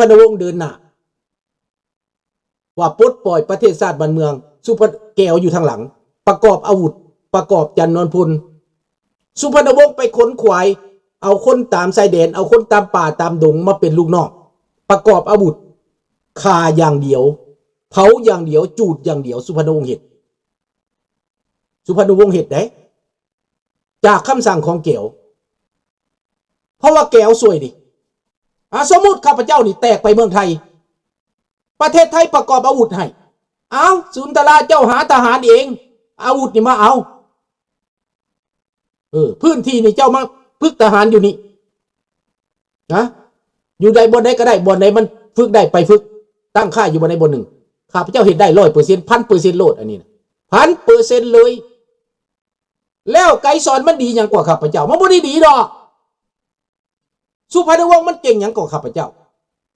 ພັນນະວົງເດີນໜ້າ ວ່າປົດປ່ອຍປະເທດຊາດບ້ານເມືອງ ສຸພັນ ແກວຢູ່ທາງຫຼັງ ປະກອບອາວຸດ ປະກອບຈັນນອນພົນ ສຸພັນນະວົງໄປຂົນຂວາຍ ເອົາຄົນຕາມຊາຍແດນ ເອົາຄົນຕາມປ່າຕາມດົງມາເປັນລູກນ້ອງ ປະກອບອາວຸດ ຂ້າຢ່າງດຽວ ເຜົາຢ່າງດຽວ ຈູດຢ່າງດຽວ ສຸພັນນະວົງເຮັດ ສຸພັນນະວົງເຮັດເດ້ ຈາກຄຳສັ່ງຂອງແກວ ເພາະວ່າແກວຊ່ວຍນີ້ ອາ ສົມມຸດຂ້າພະເຈົ້ານີ້ແຕກໄປເມືອງໄທ ປະເທດໄທປະກອບອາວຸດໃຫ້ ເອົາ ສຸນທະລາເຈົ້າຫາທະຫານເອງ ອາວຸດນີ້ມາເອົາ ເອີ ພື້ນທີ່ນີ້ເຈົ້າມາຝຶກທະຫານຢູ່ນີ້ ນະ ຢູ່ໃດ ບ່ອນໃດກໍໄດ້ ບ່ອນໃດມັນຝຶກໄດ້ໄປຝຶກ ຕັ້ງຄ່າຢູ່ບ່ອນໃດບ່ອນໜຶ່ງ ຂ້າພະເຈົ້າເຮັດໄດ້ຮ້ອຍເປີເຊັນ ພັນເປີເຊັນໂລດ ອັນນີ້ນະ ພັນເປີເຊັນເລີຍ ແລ້ວໄກສອນມັນດີຫຍັງກວ່າຂ້າພະເຈົ້າ? ມັນບໍ່ໄດ້ດີດອກ ສຸພັນນະວົງມັນເກັ່ງຫຍັງກວ່າຂ້າພະເຈົ້າ?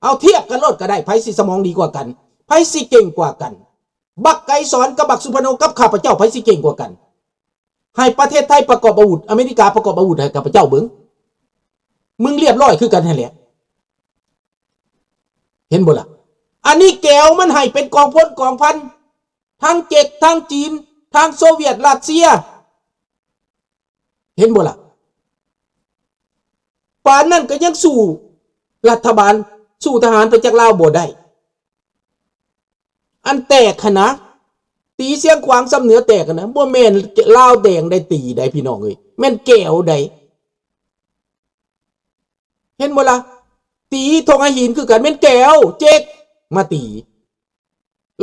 ເອົາທຽບກັນໂລດກໍໄດ້ ໃຜຊິສະໝອງດີກວ່າກັນ? ໃຜຊິເກັ່ງກວ່າກັນ? ບັກໄກສອນກັບບັກສຸພັນນະວົງ ກັບຂ້າພະເຈົ້າ ໃຜຊິເກັ່ງກວ່າກັນ? ໃຫ້ປະເທດໄທປະກອບອາວຸດ ອາເມລິກາປະກອບອາວຸດໃຫ້ຂ້າພະເຈົ້າເບິ່ງ ມຶງລຽບຮ້ອຍຄືກັນຫັ້ນແຫຼະ ເຫັນບໍ່ລະ? ອັນນີ້ແກວມັນໃຫ້ເປັນກອງພົນກອງພັນ ທັງເຈັກ ທັງຈີນ ທັງໂຊວຽດ ຣັດເຊຍ ເຫັນບໍ່ລະ? ປານນັ້ນກໍຍັງສູ້ລັດຖະບານ ສູ້ທະຫານໄປຈາກລາວບໍ່ໄດ້. ອັນແຕກຫັ້ນນະ ຕີຊຽງຂວາງຊຳເໜືອແຕກຫັ້ນນະ ບໍ່ແມ່ນລາວແດງໄດ້ຕີໄດ໋ ພີ່ນ້ອງເອີຍ ແມ່ນແກວໄດ໋ ເຫັນບໍ່ລະ? ຕີທົ່ງຫາຫີນຄືກັນ ແມ່ນແກວ ເຈັກ ມາຕີ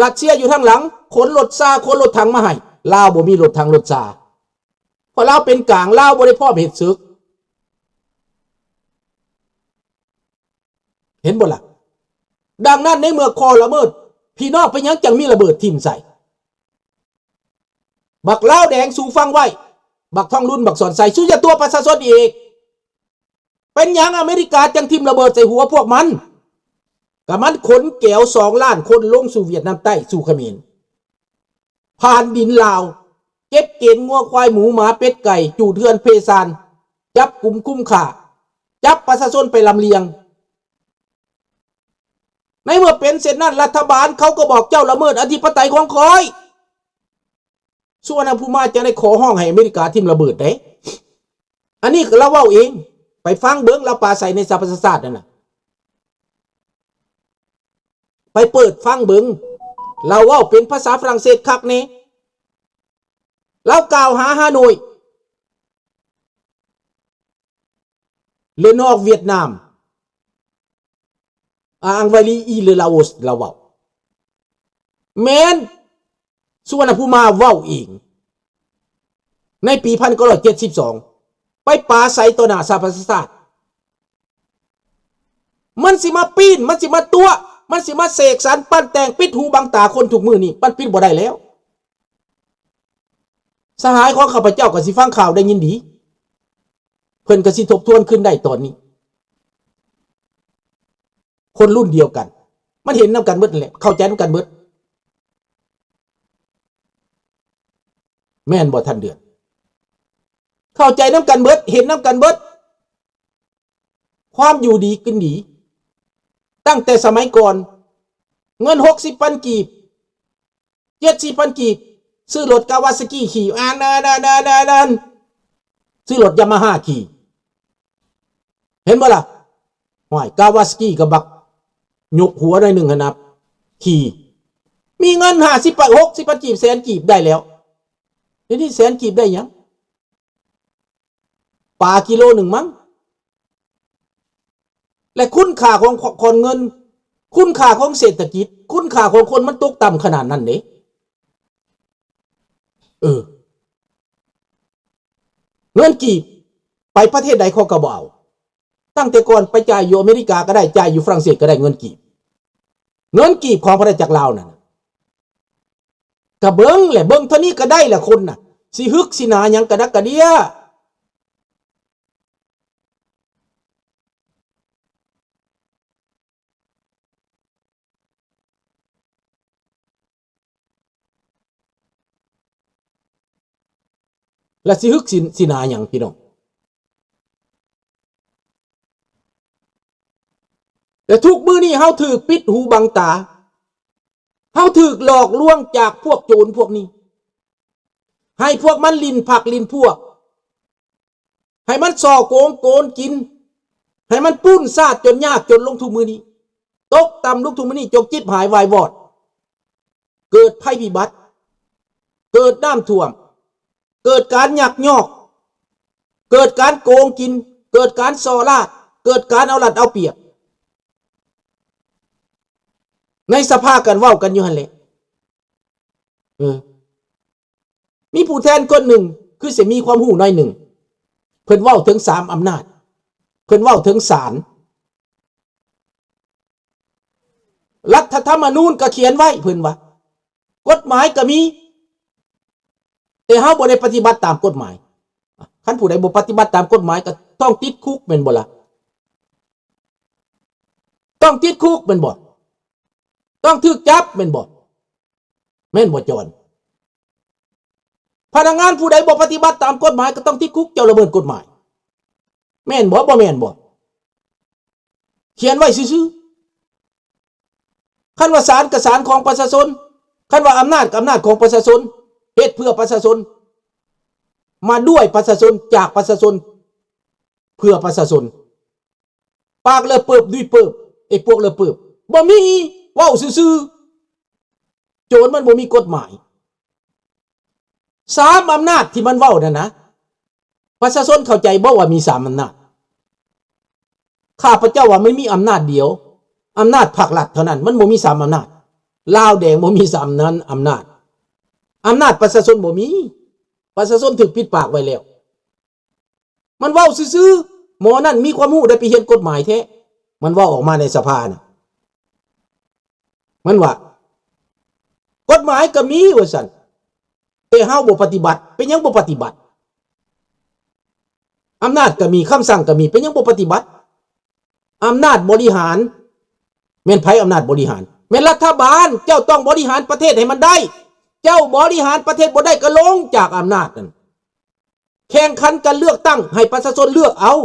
ຣັດເຊຍຢູ່ທາງຫຼັງ ຂົນລົດຊາ ຂົນລົດຖັງມາໃຫ້ ລາວບໍ່ມີລົດຖັງລົດຊາ ເພາະລາວເປັນກາງ ລາວບໍ່ໄດ້ພ້ອມເຮັດເສິກ ເຫັນບໍ່ລະ? ດັ່ງນັ້ນ ໃນເມື່ອຂໍ້ລະເມີດ ພີ່ນ້ອງເປັນຫຍັງຈັ່ງມີລະເບີດຖິ້ມໃສ່? ບັກລາວແດງ ສູຟັງໄວ້ ບັກທອງລຸນ ບັກສອນໄຊ ສູຢ່າຕົວະປະຊາຊົນອີກ. ເປັນຫຍັງອາເມລິກາຈັ່ງຖິ້ມລະເບີດໃສ່ຫົວພວກມັນ? ກະມັນຂົນແກວສອງລ້ານຄົນລົງສູ່ຫວຽດນາມໃຕ້ ສູ່ຂະເໝນ ຜ່ານດິນລາວ ເກັບເກນງົວຄວາຍໝູໝາເປັດໄກ່ ຈູດເຮືອນເພຊານ ຈັບກຸມຄຸມຂ້າ ຈັບປະຊາຊົນໄປລຳລຽງ. ໃນເມື່ອເປັນເຊັ່ນນັ້ນ ລັດຖະບານເຂົາກໍບອກເຈົ້າລະເມີດອະທິປະໄຕຂອງຂ້ອຍ. ສຸວັນນະພູມາຈັ່ງໄດ້ຂໍຮ້ອງໃຫ້ອາເມລິກາຖິ້ມລະເບີດເດ້. ອັນນີ້ລາວເວົ້າເອງ ໄປຟັງເບິ່ງ ລາວປາໄສໃນສະຫະປະຊາຊາດນັ້ນນະ ໄປເປີດຟັງເບິ່ງ ລາວເວົ້າເປັນພາສາຝຣັ່ງເສດຄັກແນ່ ລາວກ່າວຫາຮາໂນຍ Le Nord Vietnam, a envahit le Laos ລາວເວົ້າ ແມ່ນ ສຸວັນນະພູມາເວົ້າເອງ ໃນປີໜຶ່ງພັນເກົ້າຮ້ອຍເຈັດສິບສອງ ໄປປາໄສຕໍ່ໜ້າສະຫະປະຊາຊາດ. ມັນຊິມາປີ້ນ ມັນຊິມາຕົວະ ມັນຊິມາເສກສັນປັ້ນແຕ່ງ ປິດຫູບັງຕາຄົນທຸກມື້ນີ້ ມັນປິດບໍ່ໄດ້ແລ້ວ. ສະຫາຍຂອງຂ້າພະເຈົ້າກໍຊິຟັງຂ່າວໄດ້ຍິນດີ ເພິ່ນກໍຊິທົບທວນຄືນໄດ້ຕອນນີ້. ຄົນລຸ້ນດຽວກັນ ມັນເຫັນນຳກັນເບິດນັ້ນແຫຼະ ເຂົ້າໃຈນຳກັນເບິດ ແມ່ນບໍ່ທ່ານເດືອນ? ເຂົ້າໃຈນຳກັນເບິດ ເຫັນນຳກັນເບິດ. ຄວາມຢູ່ດີກິນດີ ຕັ້ງແຕ່ສະໄໝກ່ອນ ເງິນຫົກສິບພັນກີບ ເຈັດສິບພັນກີບ ຊື້ລົດກາວາຊາກີຂີ່ ອັນ ອັນ ອັນ ຊື້ລົດຢາມາຮາຂີ່ ເຫັນບໍ່ລະ? ຫ້ວຍ ກາວາຊາກີກໍບັກຍົກຫົວໜ້ອຍໜຶ່ງຫັ້ນນະ ຂີ່ ມີເງິນຫ້າສິບພັນ ຫົກສິບພັນກີບ ແສນກີບໄດ້ແລ້ວ. ດຽວນີ້ແສນກີບໄດ້ຫຍັງ? ປາກິໂລໜຶ່ງມັງ. ແລະ ຄຸນຄ່າຂອງ ຂອງເງິນ ຄຸນຄ່າຂອງເສດຖະກິດ ຄຸນຄ່າຂອງຄົນມັນຕົກຕ່ຳຂະໜາດນັ້ນເດ້. ເອີ ເງິນກີບໄປປະເທດໃດເຂົາກໍບໍ່ເອົາ. ຕັ້ງແຕ່ກ່ອນໄປຈ່າຍຢູ່ອາເມລິກາກໍໄດ້ ຈ່າຍຢູ່ຝຣັ່ງເສດກໍໄດ້ເງິນກີບ. ເງິນກີບຂອງພະນາຈັກລາວນັ້ນ ກະເບິ່ງແຫຼະ ເບິ່ງເທົ່ານີ້ກະໄດ້ລະຄົນນະ ຊິຮຶກຊິໜາຫຍັງກະດັກກະເດຍ. ລະຊິຮຶກຊິ ຊິໜາຫຍັງພີ່ນ້ອງ? ແຕ່ ແລະ ທຸກມື້ນີ້ເຮົາຖືກປິດຫູບັງຕາ, ເຮົາຖືກຫຼອກລວງຈາກພວກໂຈນພວກນີ້, ໃຫ້ພວກມັນຫຼິ້ນພັກຫຼິ້ນພວກ, ໃຫ້ມັນສໍ້ໂກງໂກນກິນ, ໃຫ້ມັນປຸ້ນຊາດຈົນຍາກຈົນລົງທຸກມື້ນີ້, ຕົກຕ່ຳລົງທຸກມື້ນີ້ ຈົນຈິບຫາຍວາຍວອດ, ເກີດໄພພິບັດ, ເກີດນ້ຳຖ້ວມ, ເກີດການຍັກຍອກ, ເກີດການໂກງກິນ, ເກີດການສໍ້ລາດ, ເກີດການເອົາລັດເອົາປຽບ. ໃນສະພາກັນເວົ້າກັນຢູ່ຫັ້ນແຫຼະ. ເອີ ມີຜູ້ແທນຄົນໜຶ່ງ ຄືຊິມີຄວາມຮູ້ໜ້ອຍໜຶ່ງ, ເພິ່ນເວົ້າເຖິງສາມອຳນາດ, ເພິ່ນເວົ້າເຖິງສານ. ລັດຖະທຳມະນູນກໍຂຽນໄວ້ ເພິ່ນວ່າ ກົດໝາຍກໍມີ ແຕ່ເຮົາບໍ່ໄດ້ປະຕິບັດຕາມກົດໝາຍ. ຄັນຜູ້ໃດບໍ່ປະຕິບັດຕາມກົດໝາຍ ກໍຕ້ອງຕິດຄຸກແມ່ນບໍ່ລະ? ຕ້ອງຕິດຄຸກແມ່ນບໍ່? ຕ້ອງຖືກຈັບແມ່ນບໍ່? ແມ່ນບໍ່ ຈອນ? ພະນັກງານຜູ້ໃດບໍ່ປະຕິບັດຕາມກົດໝາຍ ກໍຕ້ອງຕິດຄຸກ, ເຈົ້າລະເມີດກົດໝາຍ ແມ່ນບໍ່? ບໍ່ແມ່ນບໍ່? ຂຽນໄວ້ຊື່ໆ. ຄັນວ່າສານກໍສານຂອງປະຊາຊົນ, ຄັນວ່າອຳນາດກໍອຳນາດຂອງປະຊາຊົນ, ເຮັດເພື່ອປະຊາຊົນ, ມາດ້ວຍປະຊາຊົນ, ຈາກປະຊາຊົນ, ເພື່ອປະຊາຊົນ. ປາກເລີເປີບ ດຸຍເປີບ, ໄອ້ພວກເລີເປີບ ບໍ່ມີ, ເວົ້າຊື່ໆ. ໂຈນມັນບໍ່ມີກົດໝາຍ. ສາມອຳນາດທີ່ມັນເວົ້ານັ້ນນະ, ປະຊາຊົນເຂົ້າໃຈບໍ່ວ່າມີສາມອຳນາດ? ຂ້າພະເຈົ້າວ່າມັນມີອຳນາດດຽວ, ອຳນາດພັກລັດເທົ່ານັ້ນ, ມັນບໍ່ມີສາມອຳນາດ. ລາວແດງບໍ່ມີສາມນັ້ນອຳນາດ, ອຳນາດປະຊາຊົນບໍ່ມີ, ປະຊາຊົນຖືກປິດປາກໄວ້ແລ້ວ. ມັນເວົ້າຊື່ໆ, ໝໍນັ້ນມີຄວາມຮູ້ ໄດ້ໄປຮຽນກົດໝາຍແທ້, ມັນເວົ້າອອກມາໃນສະພານະ. ມັນວ່າ ກົດໝາຍກໍມີວ່າຊັ້ນ, ແຕ່ເຮົາບໍ່ປະຕິບັດ. ເປັນຫຍັງບໍ່ປະຕິບັດ? ອຳນາດກໍມີ, ຄຳສັ່ງກໍມີ, ເປັນຫຍັງບໍ່ປະຕິບັດ? ອຳນາດບໍລິຫານ ແມ່ນໃຜອຳນາດບໍລິຫານ? ແມ່ນລັດຖະບານ. ເຈົ້າຕ້ອງບໍລິຫານປະເທດໃຫ້ມັນໄດ້. ເຈົ້າບໍລິຫານປະເທດບໍ່ໄດ້ ກໍລົງຈາກອຳນາດນັ້ນ. ແຂ່ງຂັນກັນເລືອກຕັ້ງໃຫ້ປະຊາຊົນເລືອກເອົາ,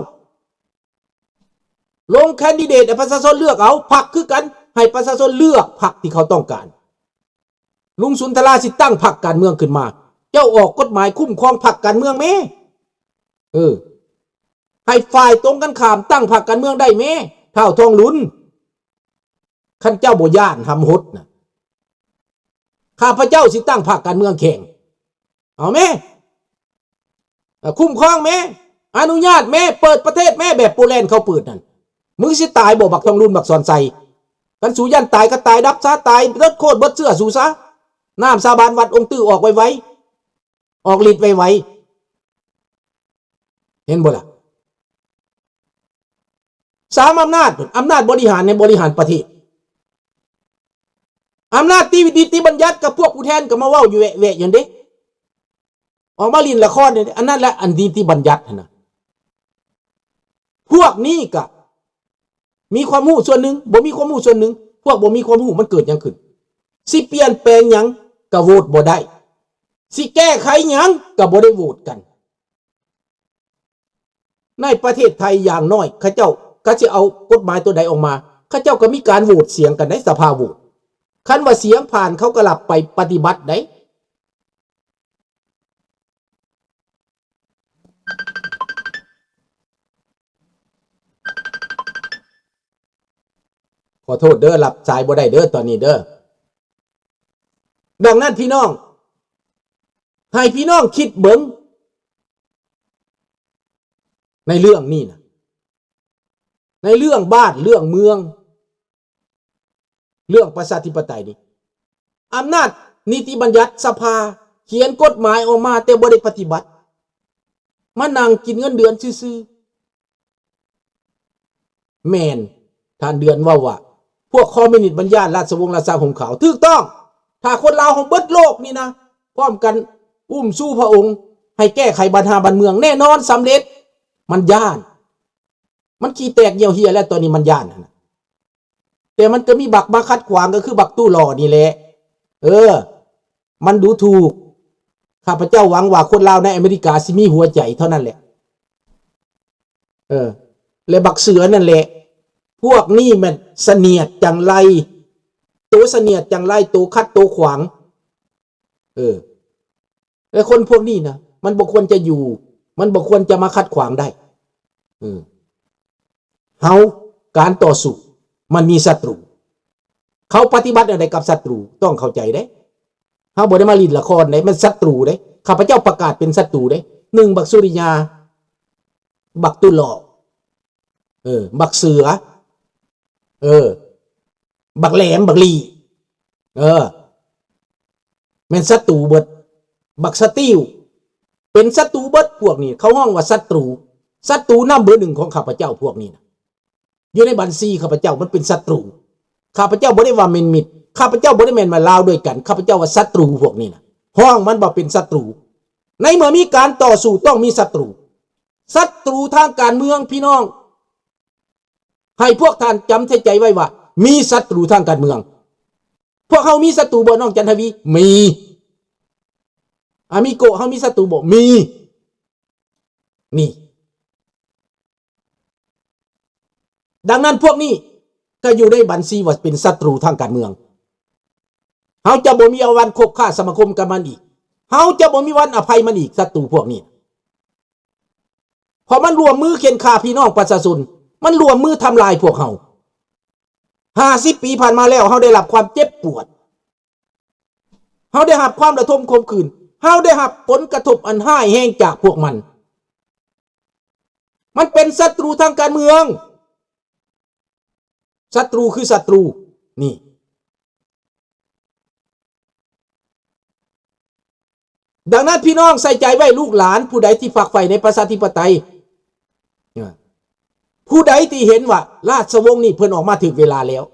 ລົງແຄນດິເດດໃຫ້ປະຊາຊົນເລືອກເອົາ, ພັກຄືກັນ ໃຫ້ປະຊາຊົນເລືອກພັກທີ່ເຂົາຕ້ອງການ. ລຸງສຸນທະລາຊິຕັ້ງພັກການເມືອງຂຶ້ນມາ, ເຈົ້າອອກກົດໝາຍຄຸ້ມຄອງພັກການເມືອງແມ້. ເອີ ໃຫ້ຝ່າຍຕົງກັນຂ້າມຕັ້ງພັກການເມືອງໄດ້ແມ້ ທ້າວທອງລຸນ. ຄັນເຈົ້າບໍ່ຢ້ານຫຳຫົດນະ, ຂ້າພະເຈົ້າຊິຕັ້ງພັກການເມືອງແຂ່ງ. ເອົາແມ້, ຄຸ້ມຄອງແມ້, ອະນຸຍາດແມ້, ເປີດປະເທດແມ້ ແບບໂປແລນເຂົາເປີດນັ້ນ. ມຶງຊິຕາຍບໍ່ ບັກທອງລຸນ ບັກສອນໄຊ? ຄັນສູຢ້ານຕາຍກໍຕາຍດັບຊະ, ຕາຍເບິດໂຄດເບິດເຊື້ອສູຊະ. ນ້ຳສາບານວັດອົງຕື້ອອກໄວໆ, ອອກລິດໄວໆ. ເຫັນບໍ່ລະ? ສາມອຳນາດ, ອຳນາດບໍລິຫານໃນບໍລິຫານປະເທດ, ອຳນາດຕິ ນິຕິບັນຍັດ ກັບພວກຜູ້ແທນກໍມາເວົ້າຢູ່ແວະໆຢູ່ເດ້, ອອກມາຫຼິ້ນລະຄອນເດ້. ອັນນັ້ນແຫຼະ ອັນນິຕິບັນຍັດຫັ້ນນະ. ພວກນີ້ກະມີຄວາມຮູ້ສ່ວນໜຶ່ງ, ບໍ່ມີຄວາມຮູ້ສ່ວນໜຶ່ງ. ພວກບໍ່ມີຄວາມຮູ້ມັນເກີດຫຍັງຂຶ້ນ? ຊິປ່ຽນແປງຫຍັງກະໂຫວດບໍ່ໄດ້, ຊິແກ້ໄຂຫຍັງກະບໍ່ໄດ້ໂຫວດກັນ. ໃນປະເທດໄທຢ່າງໜ້ອຍ ເຂົາເຈົ້າກໍຊິເອົາກົດໝາຍຕົວໃດອອກມາ, ເຂົາເຈົ້າກໍມີການໂຫວດສຽງກັນໃນສະພາໂຫວດ. ຄັນວ່າສຽງຜ່ານ ເຂົາກໍຮັບໄປປະຕິບັດໄດ໋. ຂໍໂທດເດີ ຮັບສາຍບໍ່ໄດ້ເດີ ຕອນນີ້ເດີ. ດັ່ງນັ້ນພີ່ນ້ອງ, ໃຫ້ພີ່ນ້ອງຄິດເບິ່ງໃນເລື່ອງນີ້ນະ, ໃນເລື່ອງບ້ານເລື່ອງເມືອງ, ເລື່ອງປະຊາທິປະໄຕນີ້, ອຳນາດນິຕິບັນຍັດສະພາຂຽນກົດໝາຍອອກມາ ແຕ່ບໍ່ໄດ້ປະຕິບັດ, ມານັ່ງກິນເງິນເດືອນຊື່ໆ. ແມ່ນ, ທ່ານເດືອນເວົ້າວ່າ ພວກຄອມມິວນິດມັນຢ້ານລາຊະວົງລາຊາຮົ່ມຂາວ. ຖືກຕ້ອງ, ຖ້າຄົນລາວເຮົາເບິດໂລກນີ້ນະ ພ້ອມກັນອຸ້ມຊູພະອົງໃຫ້ແກ້ໄຂບັນຫາບ້ານເມືອງ, ແນ່ນອນສຳເລັດ. ມັນຢ້ານ, ມັນຂີ້ແຕກຍ່ຽວເຫ່ຍແລ້ວ, ຕອນນີ້ມັນຢ້ານຫັ້ນນະ. ແຕ່ມັນກໍມີບັກມາຂັດຂວາງ ກໍຄືບັກຕູ້ຫຼໍ່ນີ້ແຫຼະ. ເອີ ມັນດູຖູກ. ຂ້າພະເຈົ້າຫວັງວ່າຄົນລາວໃນອາເມລິກາຊິມີຫົວໃຈເທົ່ານັ້ນແຫຼະ. ເອີ ແລະ ບັກເສືອນັ້ນແຫຼະ ພວກນີ້ແມ່ນສະຫນຽດຈັງໄລ ໂຕສະຫນຽດຈັງໄລ ໂຕຂັດໂຕຂວາງ. ເອີ ແລະຄົນພວກນີ້ນະ ມັນບໍ່ຄວນຈະຢູ່ ມັນບໍ່ຄວນຈະມາຂັດຂວາງໄດ້. ເອີ ເຮົາ ການຕໍ່ສູ້ມັນມີສັດຕູ ເຂົາປະຕິບັດແນວໃດກັບສັດຕູ ຕ້ອງເຂົ້າໃຈເດ້. ເຮົາບໍ່ໄດ້ມາຫຼິ້ນລະຄອນເດ້ ມັນສັດຕູເດ້. ຂ້າພະເຈົ້າປະກາດເປັນສັດຕູເດ້. ໜຶ່ງ ບັກສຸລິຍາ ບັກຕຸຫຼໍ່ ເອີ ບັກເສືອ ເອີ ບັກແຫຼມ ບັກຫຼີ່ ເອີ ແມ່ນສັດຕູເບິດ. ບັກສະຕິວ ເປັນສັດຕູເບິດ. ພວກນີ້ເຂົາຮ້ອງວ່າສັດຕູ ສັດຕູນຳເບີໜຶ່ງຂອງຂ້າພະເຈົ້າ. ພວກນີ້ນະ ຢູ່ໃນບັນຊີຂ້າພະເຈົ້າມັນເປັນສັດຕູ. ຂ້າພະເຈົ້າບໍ່ໄດ້ວ່າແມ່ນມິດ ຂ້າພະເຈົ້າບໍ່ໄດ້ແມ່ນວ່າລາວດ້ວຍກັນ ຂ້າພະເຈົ້າວ່າສັດຕູ. ພວກນີ້ນະ ຮ້ອງມັນວ່າເປັນສັດຕູ. ໃນເມື່ອມີການຕໍ່ສູ້ຕ້ອງມີສັດຕູ. ສັດຕູທາງການເມືອງ ພີ່ນ້ອງ ໃຫ້ພວກທ່ານຈຳໃສ່ໃຈໄວ້ວ່າ ມີສັດຕູທາງການເມືອງ. ພວກເຮົາມີສັດຕູບໍ່ ນ້ອງຈັນທະວີ? ມີ. ອາມິໂກະ ເຮົາມີສັດຕູບໍ່? ມີ. ນີ້ ດັ່ງນັ້ນພວກນີ້ກໍຢູ່ໃນບັນຊີວ່າເປັນສັດຕູທາງການເມືອງ. ເຮົາຈະບໍ່ມີວັນຄົບຄ້າສະມາຄົມກັບມັນອີກ. ເຮົາຈະບໍ່ມີວັນອະໄພມັນອີກ ສັດຕູພວກນີ້. ເພາະມັນຮ່ວມມືເຂັ່ນຂ້າພີ່ນ້ອງປະຊາຊົນ ມັນຮ່ວມມືທຳລາຍພວກເຮົາ. ຫ້າສິບປີຜ່ານມາແລ້ວ ເຮົາໄດ້ຮັບຄວາມເຈັບປວດ ເຮົາໄດ້ຮັບຄວາມລະທົມຂົມຂືນ ເຮົາໄດ້ຮັບຜົນກະທົບອັນຮ້າຍແຮງຈາກພວກມັນ. ມັນເປັນສັດຕູທາງການເມືອງ. ສັດຕູຄືສັດຕູ ນີ້. ດັ່ງນັ້ນ ພີ່ນ້ອງໃສ່ໃຈໄວ້ ລູກຫຼານຜູ້ໃດທີ່ຝັກໃຝ່ໃນປະຊາທິປະໄຕ ຜູ້ໃດທີ່ເຫັນວ່າລາຊະວົງນີ້ເພິ່ນອອກມາຖືກເວລາແລ້ວ.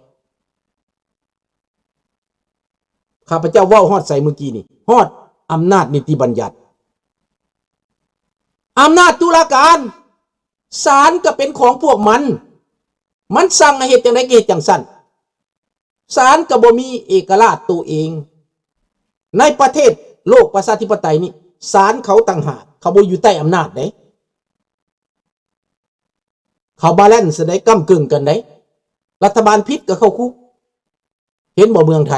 ຂ້າພະເຈົ້າເວົ້າຮອດໃສມື້ກີ້ນີ້? ຮອດອຳນາດນິຕິບັນຍັດ. ອຳນາດຕຸລາການ ສານກໍເປັນຂອງພວກມັນ ມັນສັ່ງໃຫ້ເຮັດຈັ່ງໃດກໍເຮັດຈັ່ງຊັ້ນ. ສານກໍບໍ່ມີເອກະລາດໂຕເອງ. ໃນປະເທດໂລກປະຊາທິປະໄຕນີ້ ສານເຂົາຕ່າງຫາກ ເຂົາບໍ່ຢູ່ໃຕ້ອຳນາດເດ້. ເຂົາບາແລນເດ້ ກ້ຳກຶ່ງກັນເດ້. ລັດຖະບານຜິດກໍເຂົ້າຄຸກ. ເຫັນບໍ່ເມືອງໄທ?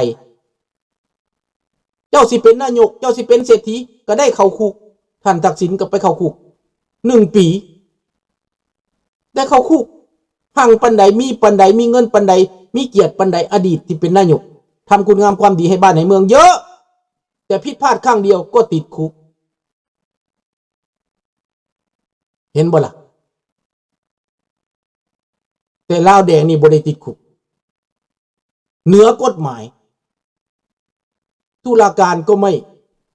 ເຈົ້າຊິເປັນນາຍົກ ເຈົ້າຊິເປັນເສດຖີ ກໍໄດ້ເຂົ້າຄຸກ. ທ່ານທັກສິນກໍໄປເຂົ້າຄຸກໜຶ່ງປີ ໄດ້ເຂົ້າຄຸກ. ຮັ່ງປານໃດ ມີປານໃດ ມີເງິນປານໃດ ມີກຽດປານໃດ ອະດີດທີ່ເປັນນາຍົກ ທຳຄຸນງາມຄວາມດີໃຫ້ບ້ານໃຫ້ເມືອງເຍາະ ແຕ່ຜິດພາດຄັ້ງດຽວກໍຕິດຄຸກ. ເຫັນບໍ່ລະ? ແຕ່ລາວແດງນີ້ບໍ່ໄດ້ຕິດຄຸກ ເໜືອກົດໝາຍ. ຕຸລາການກໍໄມ່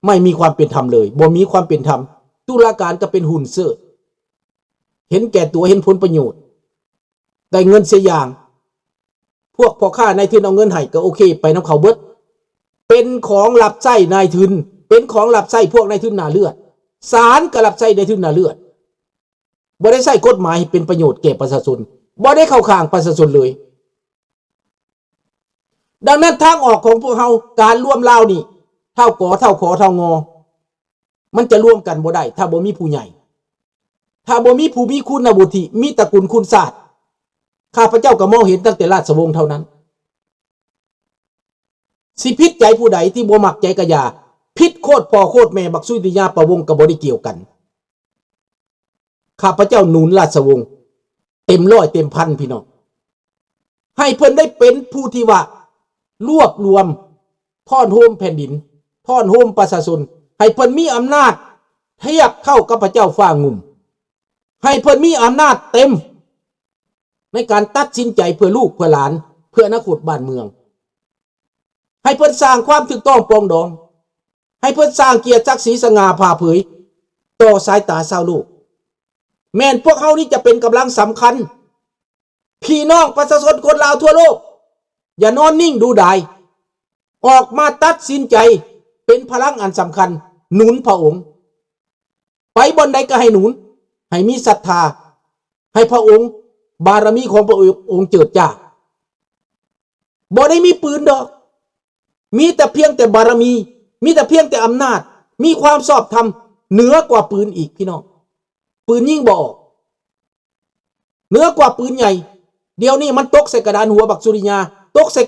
ໄມ່ມີຄວາມເປັນທຳເລີຍ ບໍ່ມີຄວາມເປັນທຳ. ຕຸລາການກໍເປັນຫຸ້ນເຊີ ເຫັນແກ່ຕົວ ເຫັນຜົນປະໂຫຍດ ໄດ້ເງິນເສຍຢ່າງ. ພວກພໍ່ຄ້ານາຍທຶນເອົາເງິນໃຫ້ກໍໂອເຄ ໄປນຳເຂົາເບິດ. ເປັນຂອງຮັບໃຊ້ນາຍທຶນ ເປັນຂອງຮັບໃຊ້ພວກນາຍທຶນໜ້າເລືອດ. ສານກໍຮັບໃຊ້ນາຍທຶນໜ້າເລືອດ. ບໍ່ໄດ້ໃຊ້ກົດໝາຍໃຫ້ເປັນປະໂຫຍດແກ່ປະຊາຊົນ ບໍ່ໄດ້ເຂົ້າຂ້າງປະຊາຊົນເລີຍ. ດັ່ງນັ້ນ ທາງອອກຂອງພວກເຮົາ ການລວມລາວນີ້ ເທົ່າກໍ ເທົ່າຂໍ ເທົ່າງໍ ມັນຈະລວມກັນບໍ່ໄດ້ ຖ້າບໍ່ມີຜູ້ໃຫຍ່ ຖ້າບໍ່ມີຜູ້ມີຄຸນນະວຸດທິ ມີຕະກຸນຄຸນຊາດ. ຂ້າພະເຈົ້າກໍມອງເຫັນຕັ້ງແຕ່ລາຊະວົງເທົ່ານັ້ນ. ຊິຜິດໃຈຜູ້ໃດທີ່ບໍ່ມັກໃຈກະຢ່າ, ຜິດໂຄດພໍ່ໂຄດແມ່ ບັກສຸລິຍາປະວົງກໍບໍ່ໄດ້ກ່ຽວກັນ. ຂ້າພະເຈົ້າໜູນລາຊະວົງເຕັມຮ້ອຍເຕັມພັນ ພີ່ນ້ອງ, ໃຫ້ເພິ່ນໄດ້ເປັນຜູ້ທີ່ວ່າລວບລວມ ທ້ອນໂຮມແຜ່ນດິນ, ທ້ອນໂຮມປະຊາຊົນ, ໃຫ້ເພິ່ນມີອຳນາດທຽບເທົ່າກັບພະເຈົ້າຟ້າງຸ່ມ, ໃຫ້ເພິ່ນມີອຳນາດເຕັມໃນການຕັດສິນໃຈເພື່ອລູກເພື່ອຫຼານ, ເພື່ອອະນາຄົດບ້ານເມືອງ. ໃຫ້ເພິ່ນສ້າງຄວາມຖືກຕ້ອງປອງດອງ, ໃຫ້ເພິ່ນສ້າງກຽດສັກສີສະຫງ່າຜ່າເຜີຍຕໍ່ສາຍຕາຊາວໂລກ. ແມ່ນພວກເຮົານີ້ຈະເປັນກຳລັງສຳຄັນ. ພີ່ນ້ອງປະຊາຊົນຄົນລາວທົ່ວໂລກ, ຢ່ານອນນິ່ງດູດາຍ, ອອກມາຕັດສິນໃຈເປັນພະລັງອັນສຳຄັນ, ໜູນພະອົງ. ໄປບ່ອນໃດກໍໃຫ້ໜູນ, ໃຫ້ມີສັດທາ, ໃຫ້ພະອົງ, ບາລະມີຂອງພະອົງເຈີດຈ້າ. ບໍ່ໄດ້ມີປືນດອກ, ມີແຕ່ພຽງແຕ່ບາລະມີ, ມີແຕ່ພຽງແຕ່ອຳນາດ, ມີຄວາມຊອບທຳເໜືອກວ່າປືນອີກ, ພີ່ນ້ອງ. ປືນຍິງບໍ່ອອກ, ເໜືອກວ່າປືນໃຫຍ່, ດຽວນີ້ມັນຕົກໃສ່ກະດານຫົວບັກສຸລິຍາ ຕົກໃສ່